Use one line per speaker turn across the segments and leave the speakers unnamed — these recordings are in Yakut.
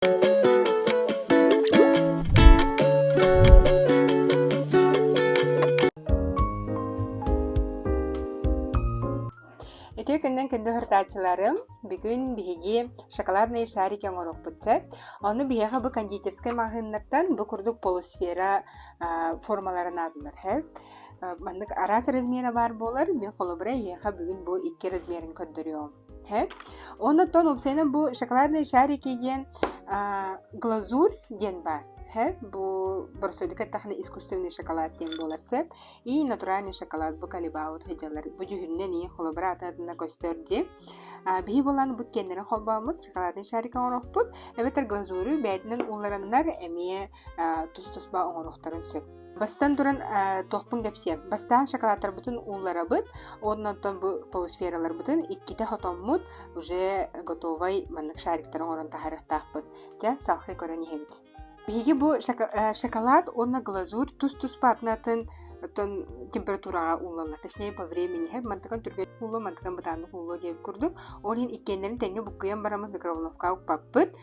Үтүө күнүнэн күндү уһурдааччыларым! Бүгүн биһиги шоколадные шарики оҥоруохпут сөп. Ону биһиэхэ бу кондитерскай маҕаһыыннартан бу курдук полусфера формаларын аадылар. Маннык араас размера баар буолар. Мин холобура эһиэхэ бүгүн бу икки размерин көрдөрүөҕүм. Оннуттан уопсайынан бу шоколадные шарики диэн глазурь диэн баар. Бу боростуойдук эттэххинэ искусственный шоколад диэн буолар сөп. И натуральный шоколад бу калибаут сылдьаллар. Бу дьүһүнүнэн и холобура атын-атына көстөр дии. Биһи буолан бу киэннэрин холбооммут шоколадный шарик оҥоруохпут. Эбэтэр глазурю бэйэтинэн ууллараннар эмиэ тус-туспа оҥоруохтарын сөп. Бастатан туран туохпун кэпсиэм. Бастаан шоколадтарбытын уулларабыт, уонна оттон бу полусфераларбытын иккитэ хотоммут уже готовай маннык шариктары оҥорон таһаарыахтаахпыт. Дьэ, салхыы көрөн иһэбит. Биһиги бу шоколад уонна глазурь тус-туспа атын-атын оттон температураҕа ууллаллар. Точнее, по времени. Мантыкан түргэн ууллуо, мантыкан бытааннык ууллуо диэбит курдук. Ол иһин иккиэннэрин тэҥҥэ буккуйан бараммыт микроволновкаҕа укпаппыт.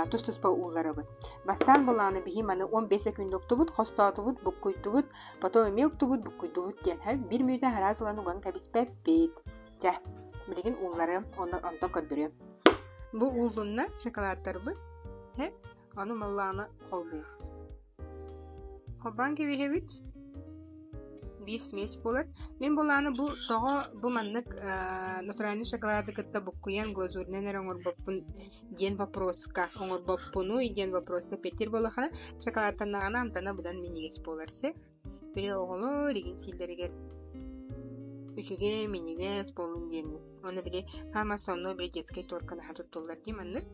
тус-туспа уулларабыт. Бастаан былааны биһи маны 15 секунда уктубут, хостоотубут, буккуйдубут, потом эмиэ уктубут, буккуйдубут диэн һэ биир мүнүүтэ араас ылан уган кэбиспэппит. Чэ, билигин уулларыам, онно онтон көрдөрүөм. Бу ууллунна шоколадтарбыт. Һэ, ону маллааны холбуур. Холбоон кэбиһэбит. Биир смесь буолар. Мин былааны бу тоҕо бу маннык натуральный шоколады кытта буккуйан глазурынан эрэ оҥорбоппун диэн вопроска оҥорбоппунуй диэн вопроска эппиэттиир буоллаххына, шоколадтаннаҕына амтана быдан минньигэс буолар сөп. Били оҕолор игин сииллэригэр үчүгэй минньигэс буоллун диэммит. Уонна били хаама сонно били детскай торка наһаа туттуллар дии маннык.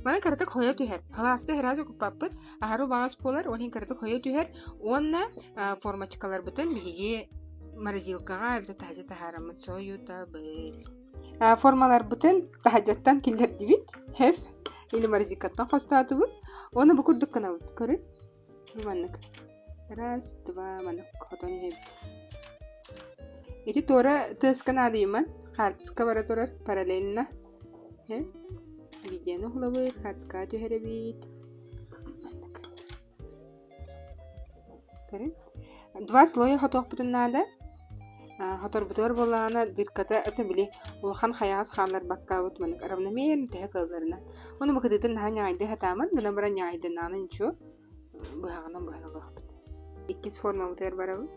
Маны кыратык хойо түһэр. Халааска сразу куппаппыт. Аһары убаҕас буолар, ол иһин кыратык хойо түһэр. Уонна формочкаларбытын биһиги морозилкаҕа эбэтэр таһырдьа таһаараммыт сойутабыт. Формаларбытын таһырдьаттан киллэрдибит. Хеф или морозилкаттан хостоотубут. Уонна бу курдук гынабыт. Көрүн. Бу маннык. Раз, два, маннык хотон иһэбит. Ити туора тыаска наадыйыман. Хаартыска бара турар параллельно. Видеону уһулабыт, хаартыскаҕа түһэрэбит. Маннык. Көрүҥ. Два слоя хотуохпутун наада. Хоторбутугар буоллаҕына дырката это били улахан хайаҕас хаалларбаккабыт маннык равномерно төһө кыалларынан. Ону бу кытыытын наһаа ньаҕайдыы сатааман гынан баран ньаҕайдынаҕына ничего быһаҕынан быһан ылыахпыт. Иккис формабытыгар барабыт.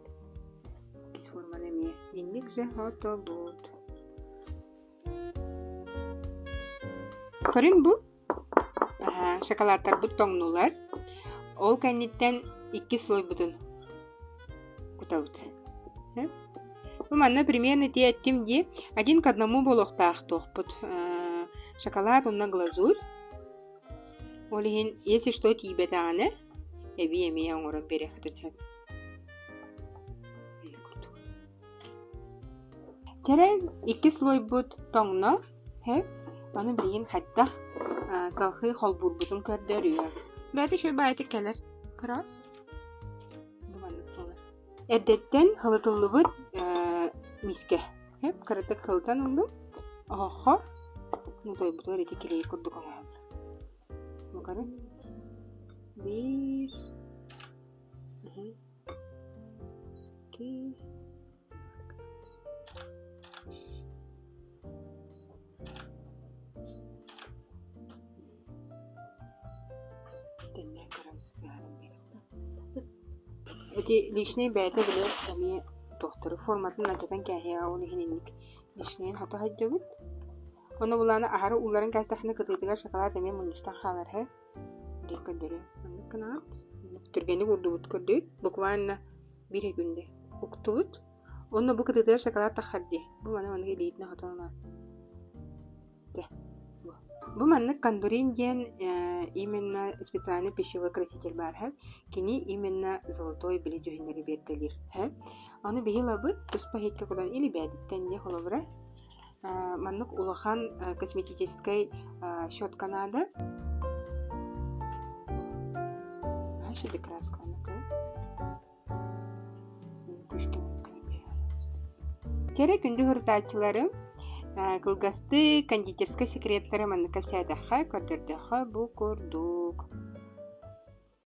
Иккис форманы эмиэ инник же хотобут. Көрүҥ бу Шоколадтарбыт тоҥнулар. Ол кэнниттэн икки слойбутун кутабыт. Бу манна примерно ити эттим дии один к одному буолуохтаах туохпут шоколад уонна глазурь. Ол иһин если что тиийбэтэҕинэ эбии эмиэ оҥорон биэриэххитин сөп. Чэрэ икки слойбут тоҥно Һэ, ону билигин хайдах салхыы холбуурбутун көрдөрүө. Бэйэтэ үчүгэй баайытык кэлэр. Кыра. Бу маннык буолар. Эрдэттэн һылытыллыбыт миискэ. Һэ, кыратык һылытан ыллым. Оһоххо тойбутугар ити килиэй курдук оҥоһуллар. Бу көрүҥ. Биир, икки, Ити личнэй бэйэтэ били эмиэ туохтары форматын алдьатан кээһиэҕэ ол иһин инник личнэйин хото сылдьабыт. Ону булааны аһары уулларан кээстэххинэ кытыытыгар шоколад эмиэ мунньустан хаалар һэ. Биир көрдөрүө. Маннык гынаҕыт. Түргэнник уурдубут көрдүгүт. Буквально биир күндэ уктубут. Уонна бу кытыытыгар шоколад таххар дии. Бу маны маннык илиитинэн хотон ылаат. Дьэ, бу. Бу маннык кондурин диэн э, именно специальный пищевой краситель баар һэ. Кини именно золотой били дьүһүннэри биэртэлиир һэ. Ону биһи ылабыт туспа иһиккэ кутан или бээтиттэн дии холобура э, маннык улахан э, косметическай э, щетка наада. Знаешь, краска Кэрэ күндү сурутааччыларым! Кылгастык кондитерскай секреттары маннык кэпсээтэххэ, көрдөрдөххө бу курдук.